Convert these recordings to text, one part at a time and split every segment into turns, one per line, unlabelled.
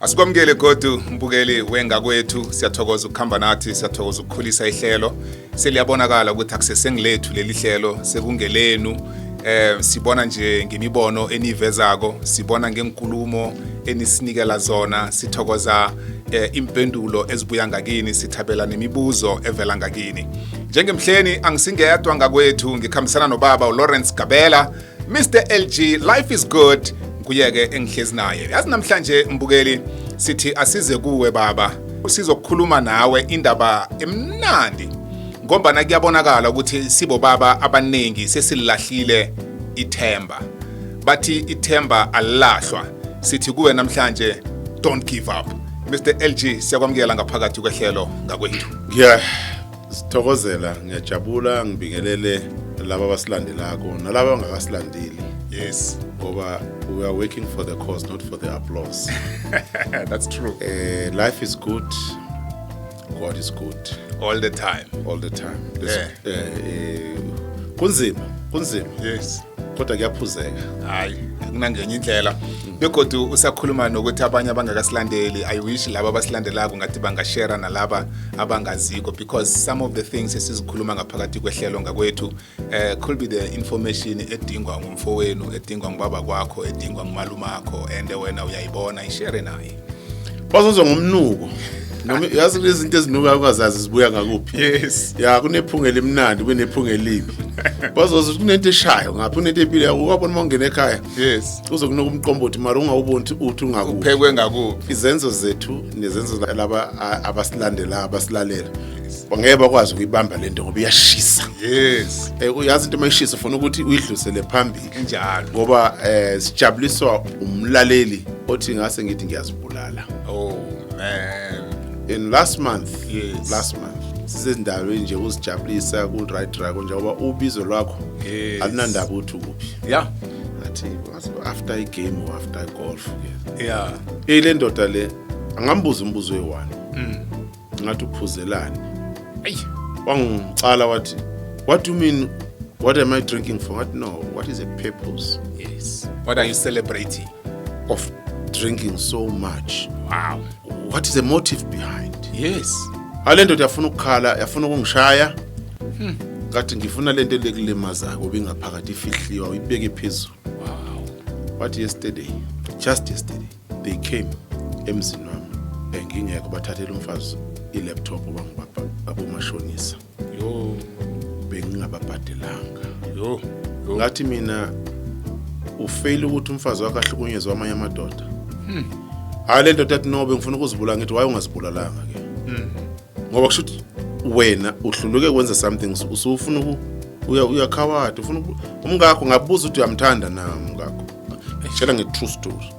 Asikwamukele godu, mbukeli wengakwethu. Siyathokoza ukuhamba nathi, siyathokoza ukukhulisa ihlelo. Seliyabonakala ukuthi akusesengilethu leli hlelo, sekungelenu. Sibona nje ngemibono enivezako, sibona ngenkulumo enisinikela zona. Sithokoza impendulo ezibuya ngakini, sithabela nemibuzo evela ngakini. Njengemhleni angisingedwa ngakwethu, ngikhambisana nobaba uLawrence Gabela, Mr LG, life is good. Nguyeke engihlezi naye. Yazi, namhlanje, mbukeli, sithi asize kuwe baba, sizokukhuluma nawe indaba emnandi, ngombana kuyabonakala ukuthi sibo baba abaningi sesilahlile ithemba. Bathi ithemba alilahlwa. Sithi kuwe namhlanje, don't give up. Mr LG, siyakwamukela ngaphakathi kwehlelo ngakwethu.
Ngiya sithokozela, ngiyajabula, ngibingelele laba abasilandelako nalaba abangakasilandeli, ngoba we are working for the cause, not for the applause.
That's true.
Life is good, God is good.
All the time.
All the time. Kunzima, kunzima, kodwa kuyaphuzeka.
Hayi, akunangenye indlela. Begodu usakhuluma nokuthi abanye abangakasilandeli, I wish laba abasilandelako ngathi bangashare nalaba abangaziko, because some of the things esizikhuluma ngaphakathi kwehlelo ngakwethu could be the information edingwa ngumfowenu, edingwa ngubaba kwakho, edingwa ngumalumakho, and wena uyayibona, ishare naye.
Bazozwa ngomnuko noma yazi kulezi zinto ezinuka ungazazi zibuya ngakuphi. Ya, kunephunga elimnandi, kunephunga elibi. Bazozwa ukuthi kunento eshayo ngapha, kunento empilo yakho. Wabona uma ungena ekhaya, uzokunuka umqombothi, mara ungawuboni ukuthi uthi ungakuphi.
Uphekwe ngakuphi.
Izenzo zethu nezenzo laba abasilandela, abasilalela, ngeke bakwazi ukuyibamba lento ngoba iyashisa. Uyazi, into mayishisa ufuna ukuthi uyidlulisele phambili.
Injalo.
Ngoba sijabuliswa umlaleli othi ngase ngithi ngiyazibulala.
Oh man.
In last month, last month sisezindaweni nje uzijabulisa ku right track, njengoba ubizo lwakho alunandaba ukuthi ukuphi. Ngathi after i game or after golf ke, le ndoda le angambuza umbuzo oyi-one. Ngathi, "Uphuzelani?"
Ey.
Wangicala wathi, "What do you mean, what am I drinking for?" Ngathi, "No, what is the purpose
Yes, what are you celebrating?
Of drinking so much? What is the motive behind?" Ale ndoda yafuna ukukhala, yafuna ukungishaya. Ngathi ngifuna lento lekulimazayo ngoba ingaphakathi ifihliwa, uyibeke phezulu. Wathi, "Yesterday, just yesterday, they came emzini wami engingekho, bathathela umfazi i-laptop abomashonisa.
Yo.
Bengingababhadelanga."
Yo yo.
Ngathi mina, ufail ukuthi umfazi wakho ahlukunyezwe amanye amadoda. Hayi, le ndoda yathi, "No, bengifuna ukuzibulala." Ngithi, "Why ungazibulalanga ke? Ngoba kusho ukuthi wena uhluluke kwenza something, usufuna uyakhawada, ufuna umkakho." Ngabuza ukuthi uyamthanda na umkakho. Tshela nge-true story.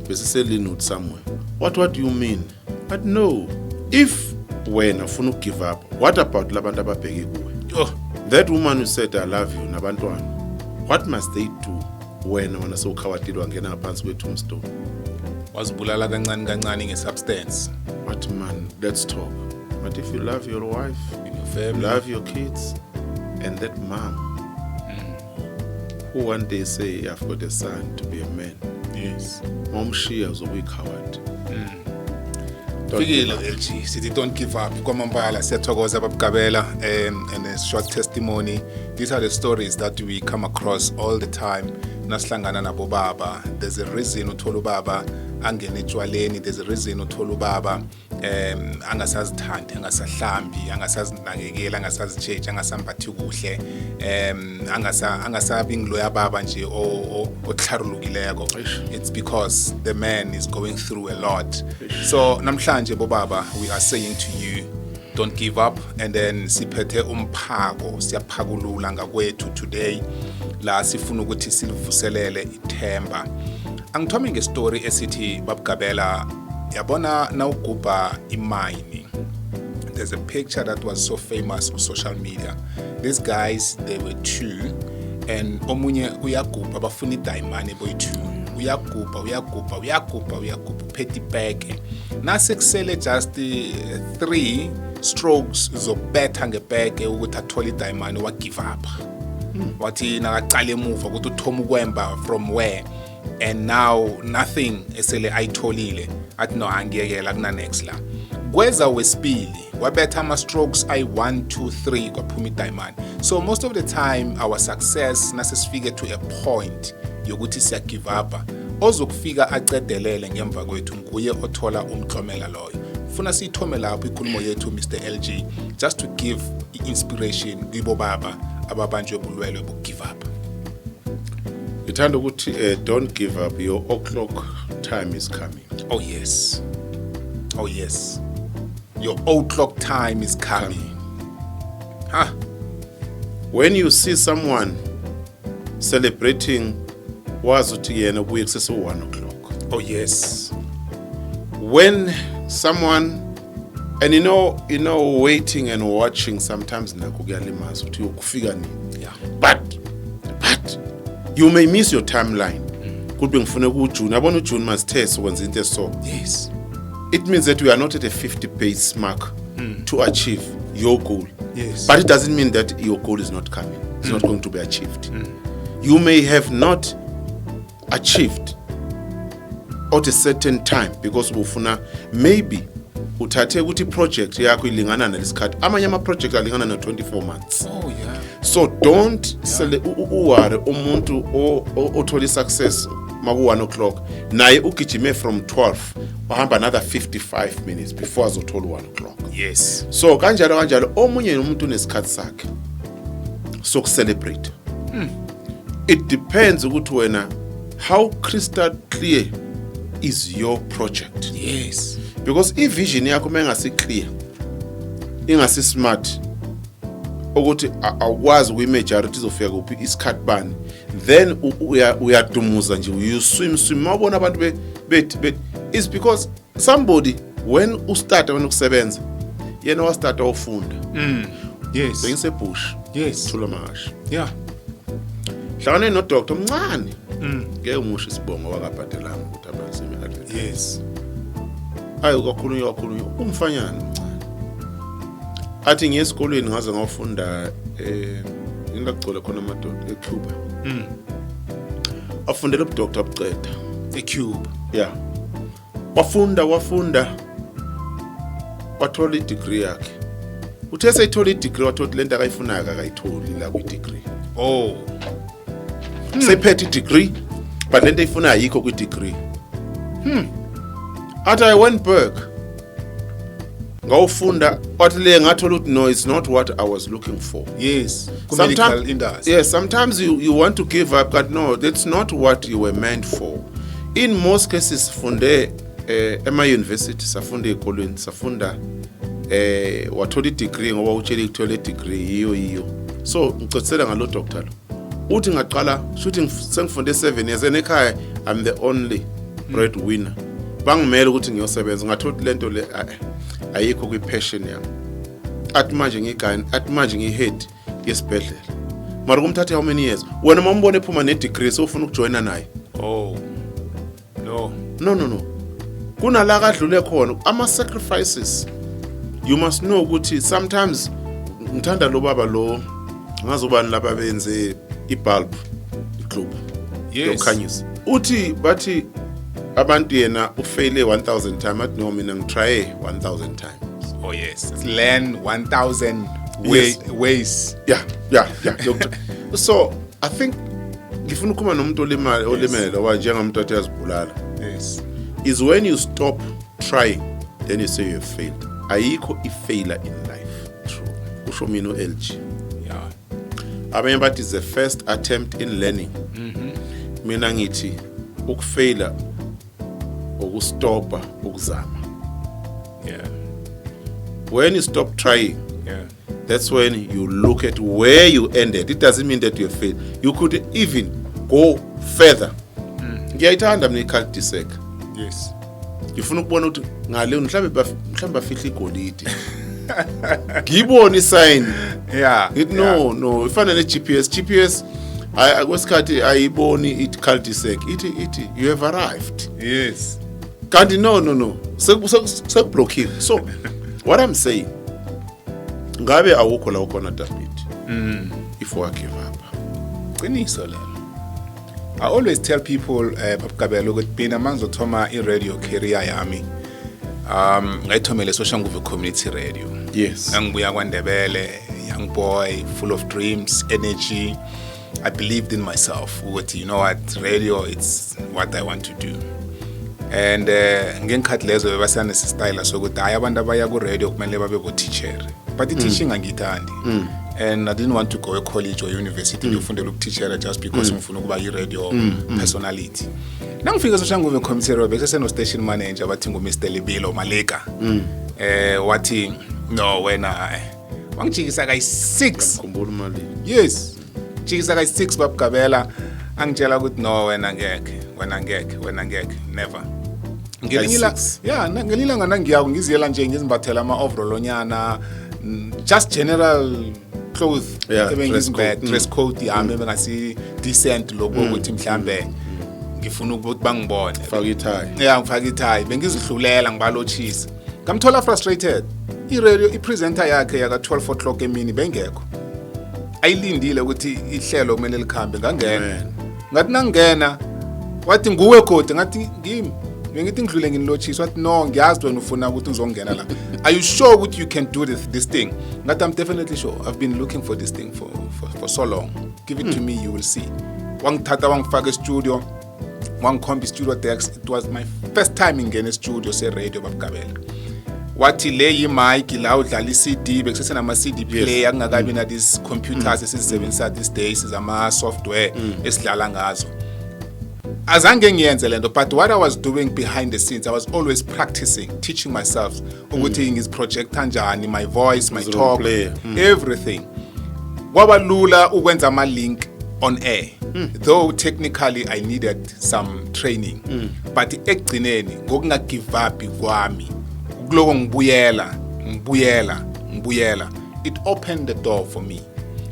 Bese seLynnwood somewhere. What do you mean?" But no, if wena ufuna ukugive up, what about labantu ababheke kuwe?
Yo.
That woman who said, "I love you," nabantwana, what must they do wena sewukhawatile, wangena ngaphansi kwe-tombstone?
Wazibulala kancane kancane nge-substance.
But man, let's talk. But if you love your wife,
in your family,
love your kids and that mom who one day say, "I've got a son to be a man," mawumshiya uzobe uyi-coward. Don't
Fikile.
give up.
LG, sithi don't give up kwamambala. Siyathokoza, babugabela, and a short testimony. These are the stories that we come across all the time nasihlangana nabo baba. There's a reason uthola ubaba angene etshwaleni, there's a reason uthola ubaba angasazithandi, angasahlambi, angasazinakekeli, angasazitshetshi, angasambathi kuhle, angasabi ngiloya baba nje otlharulukileko. It's because the man is going through a lot. So namhlanje bobaba, we are saying to you, don't give up. And then siphethe umphako, siyaphakulula ngakwethu today la sifuna ukuthi silivuselele ithemba. Angithome ngestory esithi, babugabela, yabona nawugubha imayini, there's a picture that was so famous on social media. These guys, they were two, and omunye uyagubha, bafuna idayimani boyi-two. Uyagubha, uyagubha, uyagubha, uyagubha, uphethe ipeke. Nase kusele just three strokes zokubetha ngepeke ukuthi athole idayimani, wagive up. Wathi nakaqala emuva ukuthi uthoma ukwemba from where. And now nothing esele ayitholile, athi no, angiyekela kuna next la. Kweza wesibili wabetha ama strokes ayi 1 2 3, kwaphuma idiamond. So most of the time our success, nasesifike to a point yokuthi siya give up, ozokufika acedelele ngemva kwethu nguye othola umklomela loyo. Funa siyithome lapho inkulumo yethu, Mr LG, just to give i-inspiration kibo baba ababanjwe bulwelwe boku-give up.
Ngithanda ukuthi don't give up, your o'clock time is coming.
Oh yes, oh yes, your o'clock time is coming, ha.
When you see someone celebrating, wazi ukuthi yena kuye kusese 1 o'clock.
Oh yes.
When someone and you know waiting and watching sometimes nakho kuyalimaza ukuthi uyokufika nini. But you may miss your timeline kuthi bengifune kuJune, yabona, uJune masithe sokwenza into eso. It means that we are not at a 50 base mark to achieve your goal. But it doesn't mean that your goal is not coming, it's not going to be achieved. You may have not achieved at a certain time because ubufuna maybe uthathe ukuthi project yakho ilingana nalesikhathi. Amanye ama project alingana na 24 months. So don't uware umuntu othola success maku 1 o'clock, naye ugijime from 12, wahamba another 55 minutes before azothola 1 o'clock. So kanjalo kanjalo, omunye nomuntu unesikhathi sakhe sokucelebrate. It depends ukuthi wena, how crystal clear is your project? Because i-vision yakho uma ingasi clear, ingasi smart, ukuthi awukwazi ukuyi-measure ukuthi izofika kuphi, isikhathi bani, then uyadumuza nje, you swim swim. Mawubona abantu bethi it's because somebody, when ustarta wena ukusebenza, yena wastarta ufunda. Bengisebush. Thula mahashi. Hlangane no doctor omncane, ngeke umusho isibongo, wakabhadelanga ukuthi abaseme advert. Hayi, kakhulunywa kakhulunywa, umfanyana omncane athi ngiye esikolweni, ngaze ngawufunda ngilagcwele khona amadoda eCuba. Afundela ubudoctor, abuceda.
Ecube.
Yeah, wafunda wafunda, wathola i-degree yakhe. Uthe seyithola i-degree, wathola lento akayifunayo akayitholi la kwi-degree. Seyiphethe i-degree, but lento ayifunayo ayikho kwi-degree. Athi I went back, ngawufunda, wathi le ngathola ukuthi no, it's not what I was looking for.
Yes, ku-medical industry.
Yes, sometimes you want to give up, but no, that's not what you were meant for. In most cases, funde ema-university, safunda ey'kolweni, safunda, wathola i-degree ngoba utshele ukuthola i-degree yiyo yiyo. So ngicocisela ngalo doctor lo, uthi ngaqala shuthi sengifunde 7 years and ekhaya I'm the only breadwinner, bangimele ukuthi ngiyosebenza. Ngathola ukuthi lento le ayikho kwi-passion yami. Athi manje ngiyigayini, athi manje ngiyi-head yesibhedlela, mara kumthathe how many years? Wena uma umbona ephuma ne-degree, sewufuna ukujoyina naye.
Oh no.
No, no, no, kunala kadlule khona ama-sacrifices. You must know ukuthi sometimes ngithanda lo baba lo, ngazobani laba benze ibulb, iglobe yokukhanyisa. Uthi bathi abantu yena ufaile 1000 time, athi no, mina ngitrye 1000 times.
Oh yes, it's learn 1000 way, ways.
Yeah, so I think ngifuna ukukhuluma nomuntu olimale, olimele oba njengomuntu athi uyazibulala. Is when you stop trying, then you say you have failed. Ayikho i-failure in life.
True.
Usho mina u-LG. Abanye bathi is the first attempt in learning. Mina ngithi ukufeyila ukustopa ukuzama. When you stop trying, that's when you look at where you ended. It doesn't mean that you have failed. You could even go further. Ngiyayithanda mina i-cul-de-sac. Ngifuna ukubona ukuthi ngale mhlawumbe bafihla igolide, ngiyibone isign. Ngithi no, no, ifana ne-GPS. GPS kwesikhathi ayiboni i-cul-de-sac, ithi you have arrived. Kanti no, no, no, sekublockile. So what I'm saying, ngabe awukho la ukhona, David, if wa give up.
Qiniso lelo. I always tell people, Bab' Gabela, ukuthi mina mangizothoma i-radio career yami, ngayithomele Soshanguve Community Radio. Ngangibuya kwaNdebele, young boy, full of dreams, energy. I believed in myself ukuthi, you know what, radio, it's what I want to do. And ngenkhathi lezo bebasanesistayela sokuthi hayi, abantu abaya ku-radio kumele babe bo-teacher, but i-teaching angiyithandi, and I didn't want to go e-college or university ngiyofundela ukuthichera just because ngifuna ukuba i-radio personality. Nangifika eSoshanguve Community Radio, bekuseseno-station manager bathi ngu-Mr Lebelo Maleka. Wathi no wena, wangijikisa kayi-6.
Khumbula imali.
Yes, jikisa kayi-6, Bab' Gabela, angitshela ukuthi no wena ngekhe, wena ngekhe, wena ngekhe, never. Ngelinye
Kayi-six.
Ya, ngelinye ilanga nangiyako ngiziyela nje, ngizimbathela ama-overall onyana, just general clothes
Yeah,
ebengizimbethe,
dress code.
Dress code yami ebengasi decent lokho ukuthi mhlambe ngifuna ukuthi bangibone.
Faka ithayi.
Ya, ngifaka ithayi, bengizidlulela, ngibalotshisa. Ngamthola frustrated, i-radio i-presenter yakhe yaka 12 o'clock emini bengekho, ayilindile ukuthi ihlelo kumele likhambe. Ngangena.
Amen.
Ngathi nangingena wathi nguwe godi, ngathi ngimi, bengithi ngidlule nginilotshisa. Wathi no, ngiyazi wena ufuna ukuthi uzongena la, are you sure ukuthi you can do this thing? Ngathi I'm definitely sure, I've been looking for this thing for so long, give it to me, you will see. Wangithatha wangifaka e-studio, wangikhomba i-studio desk. It was my first time ngingena e-studio se-radio, Bab' Gabela. Wathi le yi-mic la udlala i-CD, bekusesenama-CD player, kungakabi na these computers esizisebenzisa these days zama-software esidlala ngazo. Azange ngiyenze lento, but what I was doing behind the scenes, I was always practicing, teaching myself ukuthi ngiziprojecta kanjani, my voice, my talk,
Play.
everything. Kwaba lula ukwenza ama-link on air, though technically I needed some training, but ekugcineni ngokungagive up kwami, kuloko ngibuyela, ngibuyela, ngibuyela, it opened the door for me.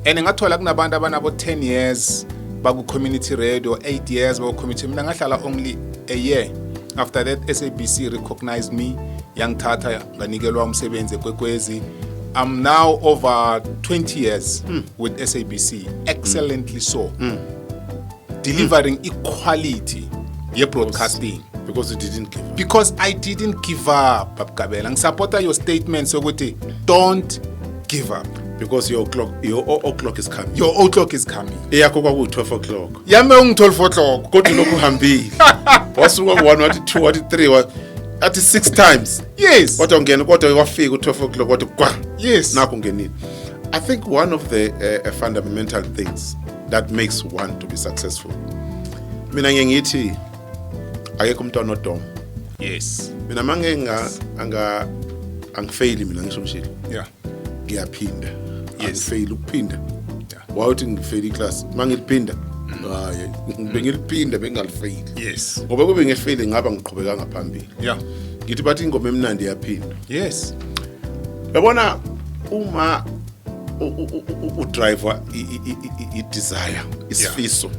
And ngathola kunabantu abanabo 10 years baku-community radio, 8 years baku-community, mina ngahlala only a year. After that, SABC recognized me, yangithatha, nganikelwa umsebenzi eKwekwezi. I'm now over 20 years with SABC, excellently so, delivering equality ye-broadcasting.
Because you didn't give up.
Because I didn't give up. Bab' Gabela, ngisupporta your statement sokuthi don't give up.
Because your clock, your o'clock is coming.
Your o'clock is coming.
Eyakho kwakuyi-12 o'clock.
Yami ungu-12 o'clock.
Kodwa lokhu uhambile, wasuka ku-1, wathi 2, wathi 3, athi 6 times. Kodwa ungena, kodwa wafika u-12 o'clock, wathi kwa nakho ungenile. I think one of the fundamental things that makes one to be successful, mina ngiye ngithi akekho umntwana odoma. Mina mange nga anga angifeyili mina, ngisho mshilo, ngiyaphinda. Angifeyili ukuphinda. Wawuthi ngifeyile iclass, mangiliphinda, hayi, bengiliphinda, bengingalifeyili, ngoba kube ngifeyile ngaba ngiqhubeka ngaphambili. Ngithi bathi ingoma emnandi iyaphinda. Yabona uma udriver i-desire, isifiso,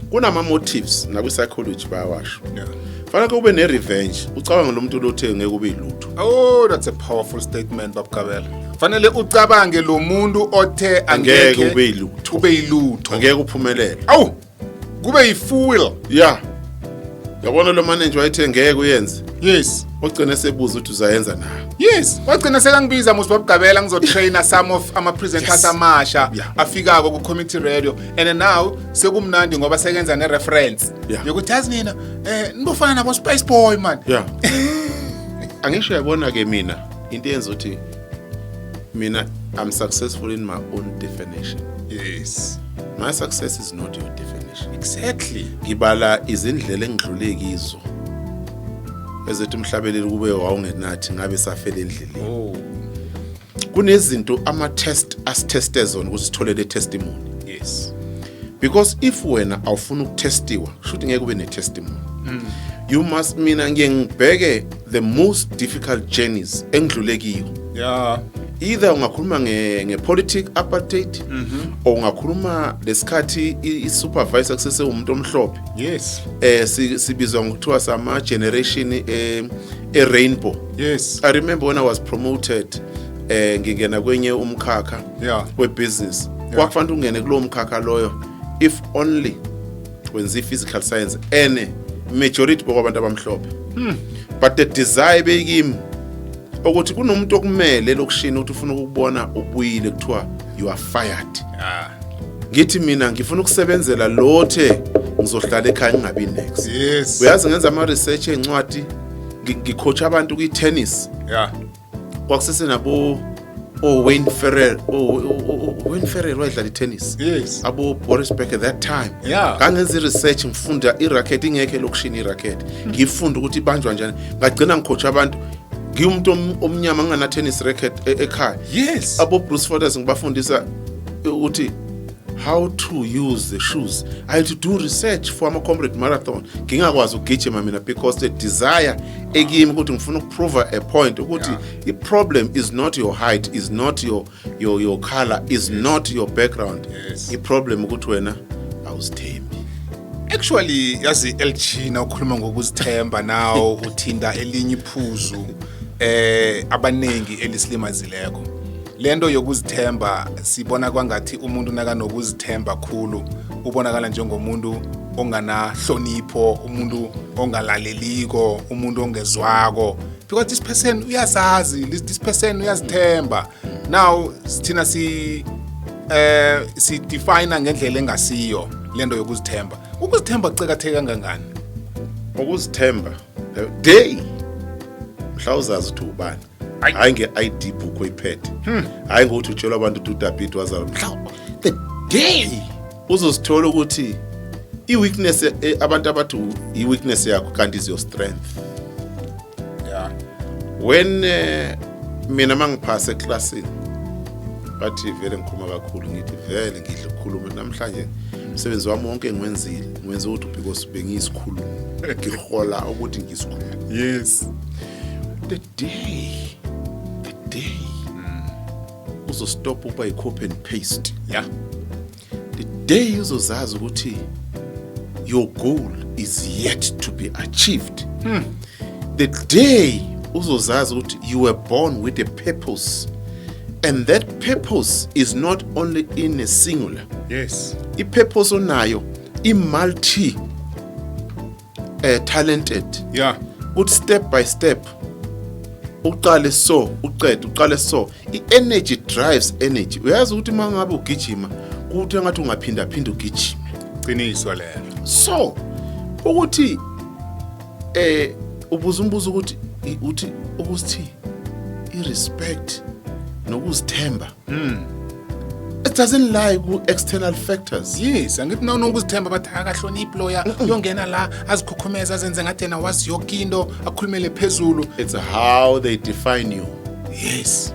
kunama motives nakwi-psychology bayawasho. Fanele kube ne-revenge, ucabange lo muntu lothe ngeke ube yilutho.
Oh, that's a powerful statement, Bab' Gabela. Fanele ucabange lo muntu othe
angeke ube yilutho,
ube yilutho,
angeke uphumelele.
Awu, kube yifuel.
Ya, yabona lo manager wayethe ngeke uyenze, ogcina sebuza ukuthi uzayenza na.
Yes, wagcina sekangibiza mos, Bab' Gabela, ngizotraina some of ama-presenters amasha afikako ku-community radio, and now sekumnandi ngoba sekenza ne-reference yokuthi yazi nina nibofana nabo Spice Boy man.
Ya, angisho, yabona ke mina into eyenza ukuthi mina I'm successful in my own definition. My success is not your definition. Ngibala izindlela engidlule kizo, ezethi umhlabeleli kube wawungenathi ngabe safela endleleni. Kunezinto, ama-test asiteste zona ukuthi sithole le testimony, because if wena awufuna ukutestiwa, kusho ukuthi ngeke ube ne-testimony. You must, mina ngiye ngibheke the most difficult journeys engidlule kiyo. Either ungakhuluma nge-politic apartheid or ungakhuluma lesikhathi i-supervisor kusese umuntu omhlophe. Sibizwa ngokuthiwa sama generation e rainbow. I remember when I was promoted, ngingena kwenye umkhakha webusiness, kwakufanele ungene kulowo mkhakha loyo if only Wenza i-physical science ene majority bokwabantu abamhlophe, but the desire beyikimi ukuthi kunomuntu okumele lokushini ukuthi ufuna ukubona ubuyile, kuthiwa you are fired. Ngithi mina ngifuna ukusebenzela lothe ngizohlala ekhaya ngingabi next. Uyazi, ngenza ama research encwadi, ngicoach abantu kwi tennis. Kwakusese nabo o Wayne Ferrer, o Wayne Ferrer wayedlala i-tennis. Abo Boris Becker that time. Ngangenza i-research, ngifunda i-racket ingekho elokishini, i-racket ngifunda ukuthi ibanjwa njani. Ngagcina ngicoach abantu, ngiwumuntu omnyama, ngingana tennis racket ekhaya. Abo Bruce Fordyce ngibafundisa ukuthi how to use the shoes. I had to do research for ama Comrade Marathon, ngingakwazi ukugijima mina, because the desire ekimi ukuthi ngifuna ukuprove a point ukuthi i-problem is not your height, is not your color, is not your background. I-problem ukuthi wena awuzithembi.
Actually, yazi LG, na ukhuluma ngokuzithemba now uthinta elinye iphuzu abanengi elisilimazileko. Lento yokuzithemba, sibona kwangathi umuntu nakanokuzithemba khulu ubonakala njengomuntu onganahlonipho, umuntu ongalaleliko, umuntu ongezwako, because this person uyazazi, this person uyazithemba. Now thina si define ngendlela engasiyo lento yokuzithemba. Ukuzithemba kucekatheke kangangani?
Ukuzithemba, the day mhla uzazi ukuthi ubani,
Ayi.
hayi nge-ID book oyiphethe, hayi ngokuthi utshelwa abantu ukuthi uDavid wazalwa mhla, the day uzozithola ukuthi i-weakness, abantu abathi i-weakness yakho kanti is your strength. When mina mangiphasa eklasini, bathi vele ngikhuluma kakhulu. Ngithi vele ngidle ukukhuluma. Namhlanje umsebenzi wami wonke ngiwenzile, ngiwenze ukuthi because bengiyisikhulumi, ngihola ukuthi ngisikhulumi. The day, the day uzostop ukuba i-copy and paste, the day uzozazi ukuthi your goal is yet to be achieved, the day uzozazi ukuthi you were born with a purpose and that purpose is not only in a singular, i-purpose onayo i-multi talented, ukuthi step by step uqale so, uqede, uqale so. I-energy drives energy. Uyazi ukuthi uma ngabe ugijima kuthi engathi ungaphinda phinda ugijime.
Qiniso lelo.
So ukuthi ubuza umbuzo ukuthi uthi ukuthi i-respect nokuzithemba, it doesn't lie ku-external factors.
Yes, angithi na unokuzithemba bathi akahloniphi loya, uyongena la azikhukhumeza, azenze ngathi yena wazi yoke into, akhulumele phezulu.
It's how they define you.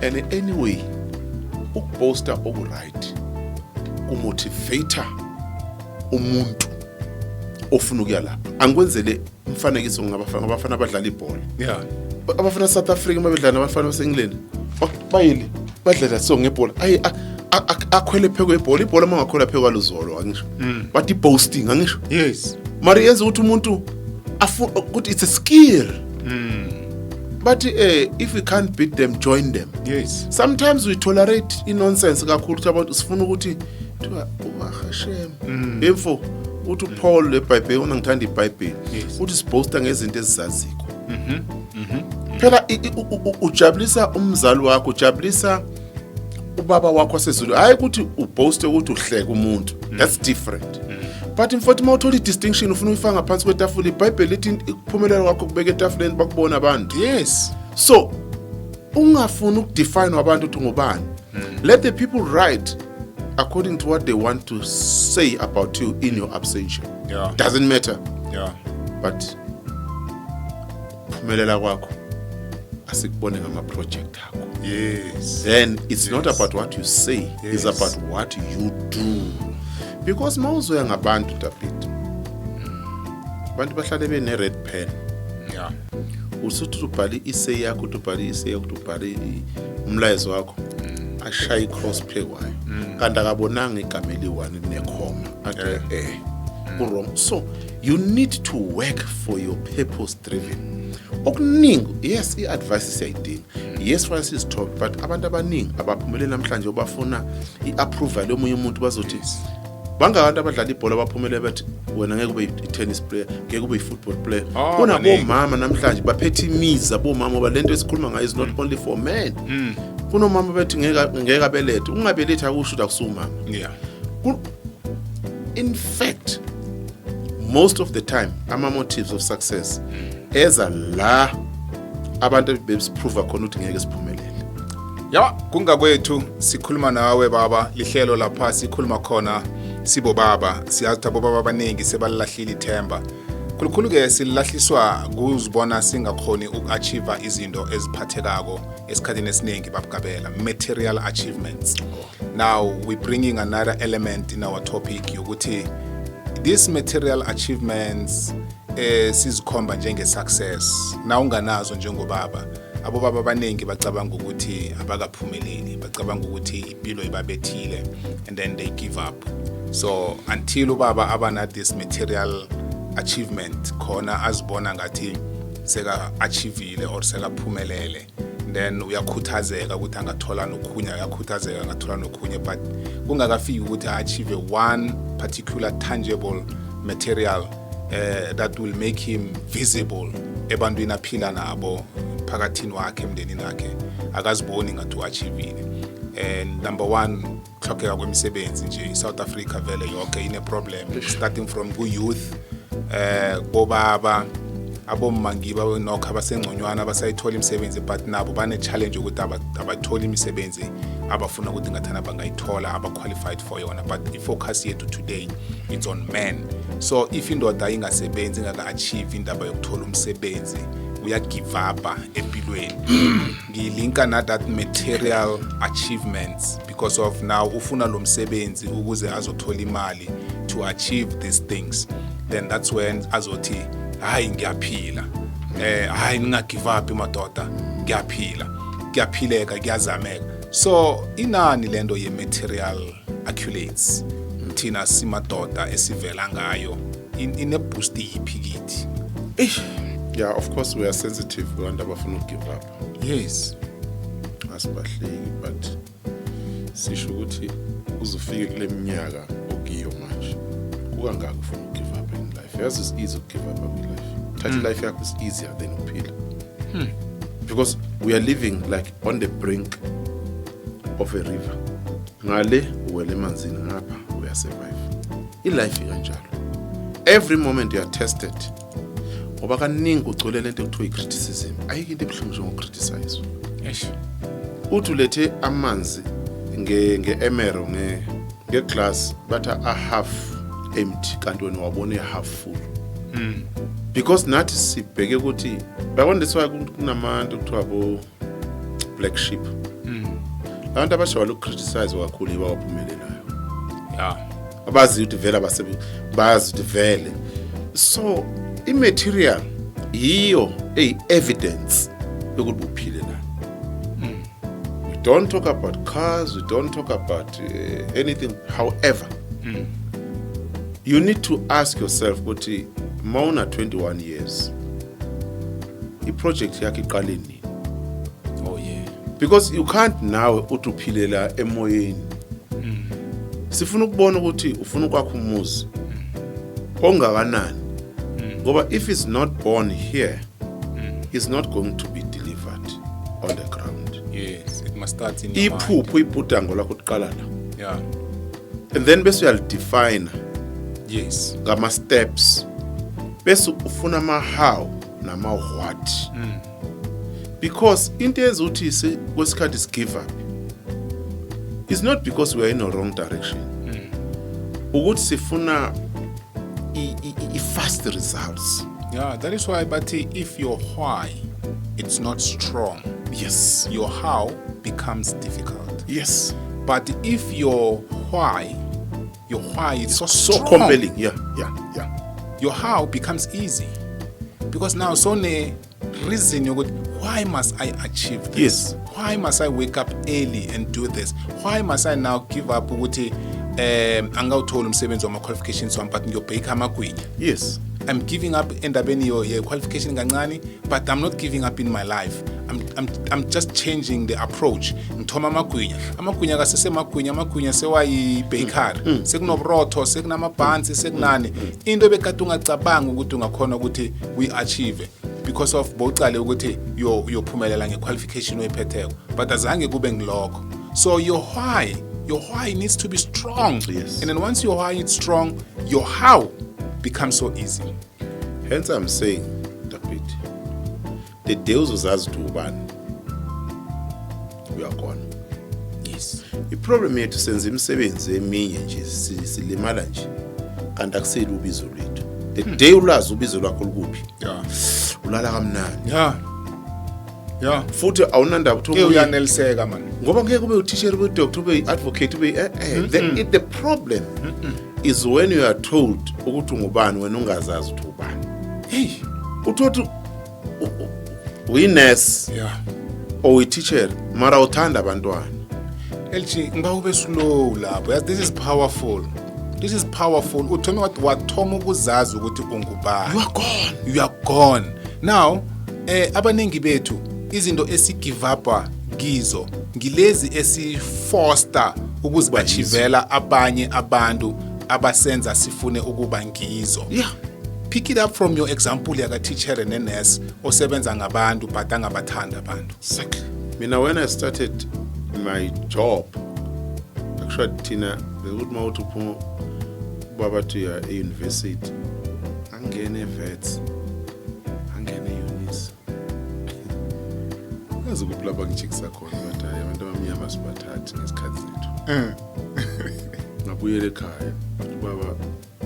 And anyway, ukuboasta okuright kumotivator umuntu ofuna ukuya lapha. Angikwenzele umfanekiso ngabafana abadlala ibhola. Abafana South Africa mabedlala nabafana base-England, bayile badlala so ngebhola, ayi akhwele phezu kwebhola. Ibhola uma ungakhwela phezu kwaluzolo, angisho bathi i-boasting, angisho? Mara yenza ukuthi umuntu ukuthi it's a skill. Bathi if you can't beat them, join them. Sometimes we tolerate i-nonsense kakhulu, ukuthi abantu sifuna ukuthi kuthiwa uwahashem emfo. Uthi uPaul eBhayibheli, una ngithanda iBhayibheli, uthi siboasta ngezinto ezizaziko. Phela ujabulisa umzali wakho, ujabulisa ubaba wakho wasezulu, hayi ukuthi uboaste ukuthi uhleke umuntu. That's different. But mfowethu, uma uthola i-distinction ufuna uyifaka ngaphansi kwetafula, iBhayibheli lithi ukuphumelela kwakho kubeka etafuleni bakubona abantu. So ungafuni ukudefine abantu ukuthi ngubani. Let the people write according to what they want to say about you in your absentia. Doesn't matter. But phumelela kwakho asikubone ngama-project akho. Then it's not about what you say, it's about what you do, because mawuzoya ngabantu, David, abantu bahlale bene-red pen. Usuthi ubhale i-essay yakho, uthi ubhale i-essay yakho, uthi ubhale umlayezo wakho, ashaye i-cross phe kwayo, kanti akabonanga igama eliyi-one nekhoma, athi ku-wrong. So you need to work for your purpose driven. Okuningi, yes, i-advice siyayidinga, yes, fanele sizithobe, but abantu abaningi abaphumeleli namhlanje bafuna i-approval yomunye umuntu. Bazothi Bangabantu abadlala ibhola baphumele bathi wena ngeke ube i-tennis player, ngeke ube i-football player.
Oh,
Kunabomama namhlanje baphethe imizi abomama, ngoba lento esikhuluma ngayo is not only for men. Kunomama bethi ngeke abelethe. Ungabelethi akusho ukuthi akusumama. In fact, most of the time ama motives of success eza la abantu besiprove khona ukuthi ngeke siphumelele.
Ya, kungakwethu sikhuluma nawe baba, lihlelo lapha sikhuluma khona sibo baba. Siyazi ukuthi abobaba abaningi sebalilahlile ithemba. Khulukhulu-ke silahliswa kuzibona singakhoni uku-achieve izinto eziphathekako esikhathini esiningi, babugabela material achievements. Now we bringing another element in our topic yokuthi these material achievements sizikhomba njenge success na unganazo njengobaba. Abobaba abaningi bacabanga ukuthi abakaphumeleli, bacabanga ukuthi impilo ibabethile, and then they give up. So until ubaba abana this material achievement khona azibona ngathi seka achievile or sekaphumelele, then uyakhuthazeka ukuthi angathola nokhunye, uyakhuthazeka angathola nokhunye, but kungakafiki ukuthi achieve one particular tangible material that will make him visible ebantwini aphila nabo, phakathini wakhe, emndenini wakhe, akaziboni ngathi u-achievile. And number one, kuhlokeka kwemisebenzi nje. I-South Africa vele yonke ine-problem, starting from ku-youth, bobaba, abomma ngibo nokho abasengconywana abasayithola imisebenzi, but nabo bane-challenge yokuthi abatholi imisebenzi abafuna ukuthi ngathana bangayithola, aba-qualified for yona. But i-focus yethu today, it's on men. So if indoda ingasebenzi, ingaka-achieve indaba yokuthola umsebenzi, uyagive up empilweni. Ngilinka na that material achievements because of now ufuna lo msebenzi ukuze azothola imali to achieve these things. Then that's when azothi, "Hayi, ngiyaphila, hayi, ninga give up madoda, ngiyaphila, kuyaphileka, kuyazameka." So inani lento ye material accolades thina simadoda esivela ngayo ine boost yiphi kithi?
Eish. Yeah, of course we are sensitive kubantu abafuna ukugive up. Asibahleki, but sisho ukuthi uzofike kule minyaka okiyo manje, kukangaka ufuna ukugive up in life? Yazi, it's easy ukugive up in life. Thatha life yakho is easier than ukuphila, because we are living like on the brink of a river. Ngale uwele emanzini, ngapha uyasurvive. I-life ikanjalo, every moment you are tested, ngoba kaningi ugcwele lento ekuthiwa i-criticism. Ayikho into ebuhlungu njengokucriticize.
Eish.
Uthi ulethe amanzi nge-emero, ngeglass, bathi a half empty, kanti wena wabona i-half full, because nathi sibheke ukuthi yabona, that's why kunabantu kuthiwa bo black sheep. Abantu abajwayele ukucriticize kakhulu yibo abaphumelelayo, abazi ukuthi vele bayazi ukuthi vele. So i-material yiyo eyi-evidence yokuthi buphile la. We don't talk about cars, we don't talk about anything. However, you need to ask yourself ukuthi mawuna 21 years, i-project yakho iqale nini?
Oh yeah.
Because you can't nawe uthi uphilela emoyeni. Sifuna ukubona ukuthi ufuna ukwakha umuzi ongakanani, ngoba if it's not born here, it's not going to be delivered on the ground.
Yes, it must start in your mind.
Iphupho, ibhudango lakho kuqala la, and then bese uyalidefine ngama steps, bese ufuna ama how nama what, because into eyenza ukuthi kwesikhathi si give up is not because we are in a wrong direction, ukuthi sifuna i-fast results.
Yeah, that is why, but if your why it's not strong, your how becomes difficult. But if your why is so
so
strong,
compelling, yeah.
your how becomes easy, because now so ne reason yokuthi why must I achieve this? Why must I wake up early and do this? Why must I now give up ukuthi angawuthola umsebenzi wama qualifications wami, but ngiyobheka amagwinya? I'm giving up endabeni ye-qualification kancane, but I'm not giving up in my life. I'm just changing the approach. Ngithoma amagwinya, amagwinya kasesemagwinya, amagwinya sewayi-bakery, sekunoburotho, sekunamabhansi, sekunani into ebekade ungacabanga ukuthi ungakhona ukuthi uyi-achieve because of bowucale ukuthi uyophumelela nge-qualification oyiphetheko, but azange kube ngilokho. So your why needs to be strong. And then once your why is strong, your how becomes so easy.
Hence I'm saying, David, the day uzozazi ukuthi ubani, you are gone. I-problem yethu, senza imisebenzi eminye nje, silimala nje, kanti akuseli ubizo lwethu. The day ulazi ubizo lwakho lukuphi, ulala kamnandi. Futhi awunandaba ukuthi
Ke uyaneliseka, man.
Ngoba ngeke ube uthisha, ube doctor, ube advocate, ube the problem is when you are told ukuthi ungubani, wena ungazazi ukuthi ubani.
Hey.
Uthothi uyi-nurse or uyi-teacher, mara uthanda abantwana.
LG, ngiba ube slow lapho. Yes, this is powerful, this is powerful. Uthome wathoma ukuzazi ukuthi ungubani.
You are gone.
You are gone. Now, abaningi bethu, izinto esigive up kizo ngilezi esifoster ukuzi-achievela abanye abantu abasenza sifune ukuba ngizo. Pick it up from your example yaka-teacher ne-nurse osebenza ngabantu but angabathanda abantu.
Exactly. Mina, when I started my job, actually thina bekuthi uma uthi uphuma, ubaba athi uya e-university, angene e-Wits, angene e-Unisa, yazi kuphi lapha ngijikisa khona, but hayi, abantu abamnyama sibathathi ngesikhathi sethu. Ngabuyela ekhaya, ubaba,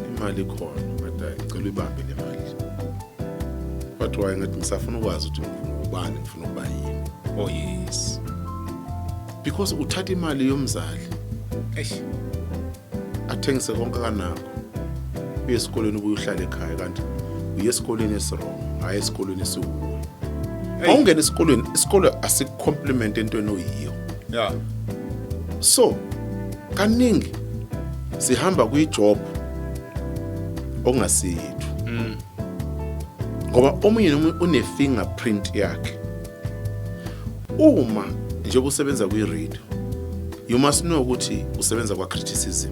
imali ikhona, but hayi, ngicela uyibambe le mali. But why? Ngathi ngisafuna ukwazi ukuthi ngifuna ubani, ngifuna ukuba yini.
Oh yes.
Because uthatha imali yomzali,
Eish.
athengise konke kanakho, uye esikolweni, ubuye uhlale ekhaya, kanti uye esikolweni esi-wrong, hhayi esikolweni esiwuwe.
Hey.
Awungena esikolweni, isikolo asikucompliment entweni oyiyo. So kaningi sihamba kwijob okungasiyethu, ngoba omunye nomunye une-fingerprint yakhe. Uma njengoba usebenza kwi-radio, you must know ukuthi usebenza kwa-criticism.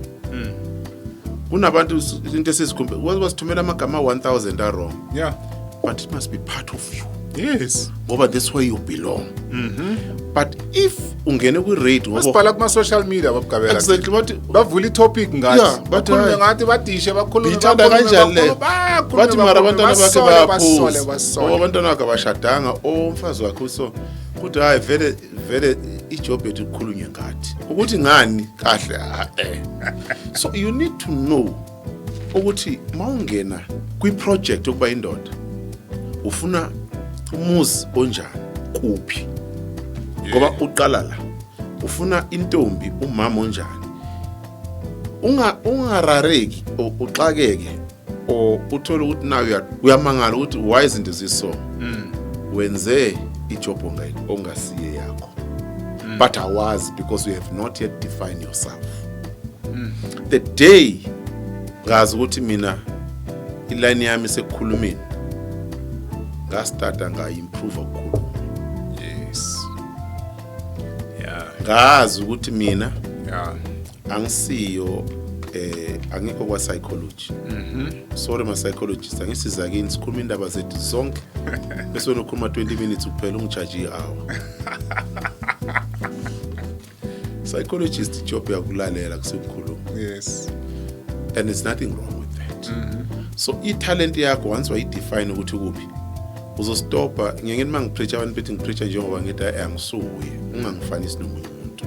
Kunabantu, into esizikhumbe basithumela amagama 1000 a-wrong, but it must be part of you, ngoba that's where you belong. But if ungene kwi-radio ngoba
Masibhala kuma-social media, babugabela.
Exactly, bathi
Bavula itopic ngathi,
Yeah, bathi
bakhulume
hayi.
ngathi, badishe, bakhulume.
Ngiyithanda
Bakhulume,
kanjani le?
bakhulume,
Bathi mara
bakhulume,
abantwana bakhe
basole, basole,
bayaphuza,
basole.
or abantwana bakhe abashadanga, or umfazi wakhe uso kuthi hayi, vele vele ijob yethu kukhulunywe ngathi ukuthi ngani kahle. Ah, eh. So you need to know ukuthi mawungena kwi-project yokuba indoda, ufuna umuzi onjani, kuphi, ngoba uqala la ufuna intombi, umama onjani. Ungarareki uxakeke or uthole ukuthi nawe uyamangala ukuthi why izinto ziso. Wenze ijob ongasiye yakho, but awazi because you have not yet defined yourself. The day ngazi ukuthi mina iline yami sekukhulumeni, ngastarta ngaimprove ukukhuluma. Ngazi ukuthi mina angisiyo, angikho kwa psychology. Sorry ma psychologist, angisiza kini, sikhuluma indaba zethu zonke bese wena ukhuluma 20 minutes kuphela, ungicharge i-hour. Psychologist, job yakulalela, kusekukhuluma. And there's nothing wrong with that. So i-talent yakho, once wayidefine ukuthi kuphi, uzostopa. Ngiye ngithi uma ngipreach, abantu bethi ngipreacha njengoba ngithi, "Hayi, angisuye, ungangifanisi nomunye umuntu,"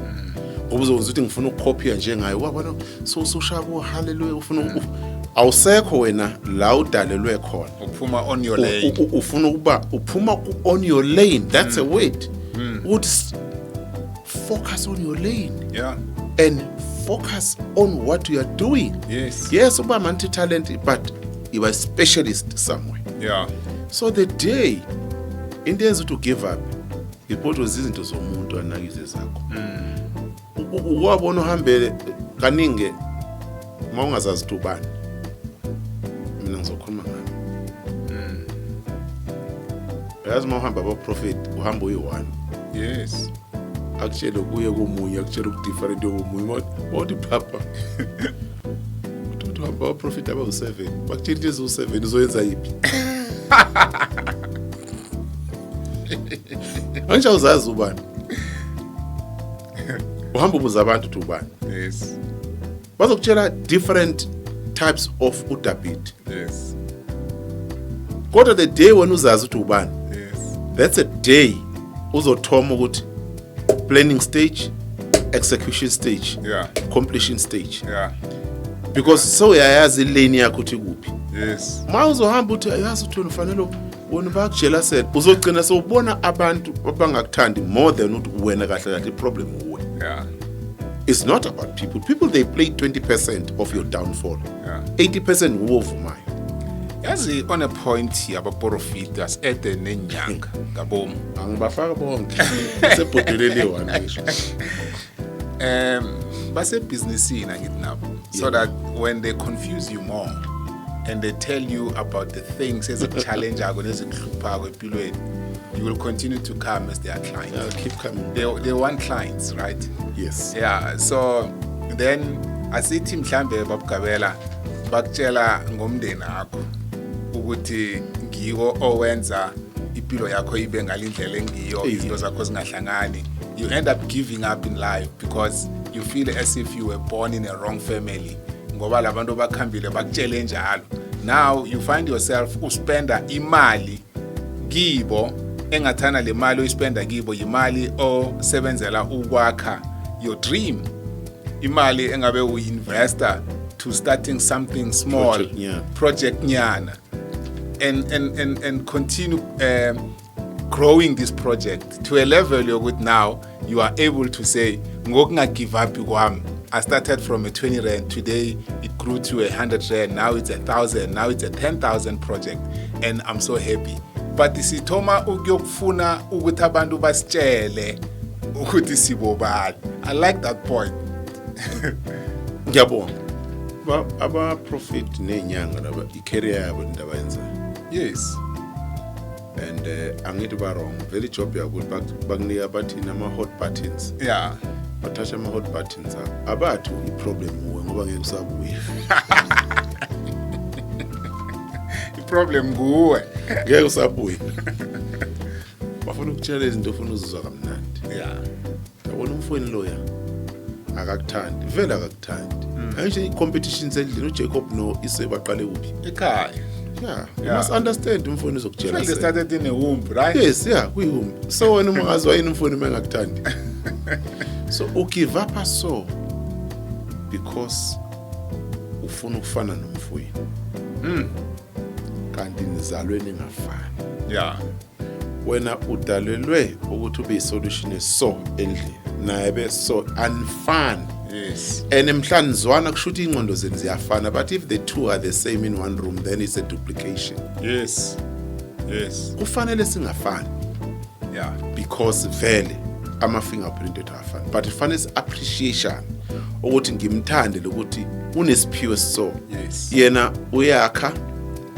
ngoba uzokwenza ukuthi ngifuna ukukhophiya njengaye, wabona. So usushaya haleluya, ufuna awusekho wena la udalelwe khona.
Uphuma on your lane.
Ufuna ukuba uphuma on your lane, that's a word, ukuthi focus on your lane and focus on what you are doing. Yes, uba multi talent, but you are a specialist somewhere. So the day into yenza ukuthi ugive up iphoto izinto zomuntu anakize zakho. Ukwabona uhambele kaningi uma ungazazi ukuthi ubani. Mina ngizokhuluma ngami. Uyazi, uma uhamba abaprofet, uhamba uyi-one. Akutshele kuye komunye, akutshele ukudifferent yokomunye. Mawuthi phapha, uthi uhamba abaprofet abawu-seven, bakutshela into eziwu-seven, uzoyenza yiphi? Angisho, awuzazi ubani. Uhamba ubuza abantu ukuthi ubani. Bazokutshela different types of uDavid. Kodwa the day wena uzazi ukuthi ubani, that's a day uzothoma ukuthi planning stage, execution stage, completion stage, because so uyayazi ilane yakho ukuthi kuphi. Ma uzohamba uthi ayazi ukuthi wena ufanele, wena bayakujelasela, uzogcina sewubona abantu abangakuthandi more than ukuthi wena kahle kahle iproblem uwe. It's not about people. People, they play 20% of your downfall. 80% uwo ovumayo.
Yazi, on a point yabaprofita, ede nenyanga ngabomu.
Angibafaka bonke sebhodeleni eyi-one ngisho.
Basebhizinisini, angithi nabo, so that when they confuse you more and they tell you about the things ezikuchallenge-ako nezikuhluphako empilweni, you will continue to come as their client.
Yeah, keep coming.
They want clients, right?
Yes.
Yeah, so then asithi mhlambe babugabela bakutshela ngomndeni wakho ukuthi ngiko owenza impilo yakho ibe ngalindlela engiyo, izinto zakho zingahlangani. You end up giving up in life because you feel as if you were born in a wrong family, ngoba labantu bakhambile bakutshele njalo. Now you find yourself uspenda imali kibo, engathana le mali oyispenda kibo yimali osebenzela ukwakha your dream, imali engabe uyi-investa to starting something small.
Project nyana.
Project nyana, and continue growing this project to a level yokuthi now you are able to say, ngokunga-give up kwami, I started from a 20 rand, today it grew to a 100 rand, now it's 1,000, now it's a 10,000 project, and I'm so happy. But sithoma ukuyokufuna ukuthi abantu basitshele ukuthi sibobani. I like that point.
Ngiyabonga. Aba-prophet ney'nyanga laba, i-career yabo into abayenzayo. And angithi ba-wrong vele. Ijob yabo ukuthi bakunika, bathini, ama-hot buttons. Bathatha ama-hot buttons abo, abathi i-problem uwe, ngoba ngeke usabuye.
I-problem nguwe.
Ngeke usabuye. Bafuna ukutshela izinto ofuna uzizwa kamnandi. Yabona, umfweni loya akakuthandi vele, akakuthandi. Angisho, i-competition sendlini, uJacob no-Esau baqale kuphi?
Ekhaya.
Yeah, you must understand, umfweni uzokutshela.
They started in a womb, right?
Yes, yeah, kuyiwomb. So wena uma ngaziwa yini umfweni uma engakuthandi, so ugive up so because ufuna ukufana nomfweni, kanti nizalwe ningafani. Wena udalelwe ukuthi ube isolution so endlini, naye beso anifani. And mhla nizwana, kusho ukuthi ingqondo zenu ziyafana, but if the two are the same in one room, then it's a duplication. Kufanele singafani because vele ama-fingerprint ethu awafani, but kufanele si-appreciation ukuthi ngimthande lokuthi unesiphiwo so. Yena uyakha,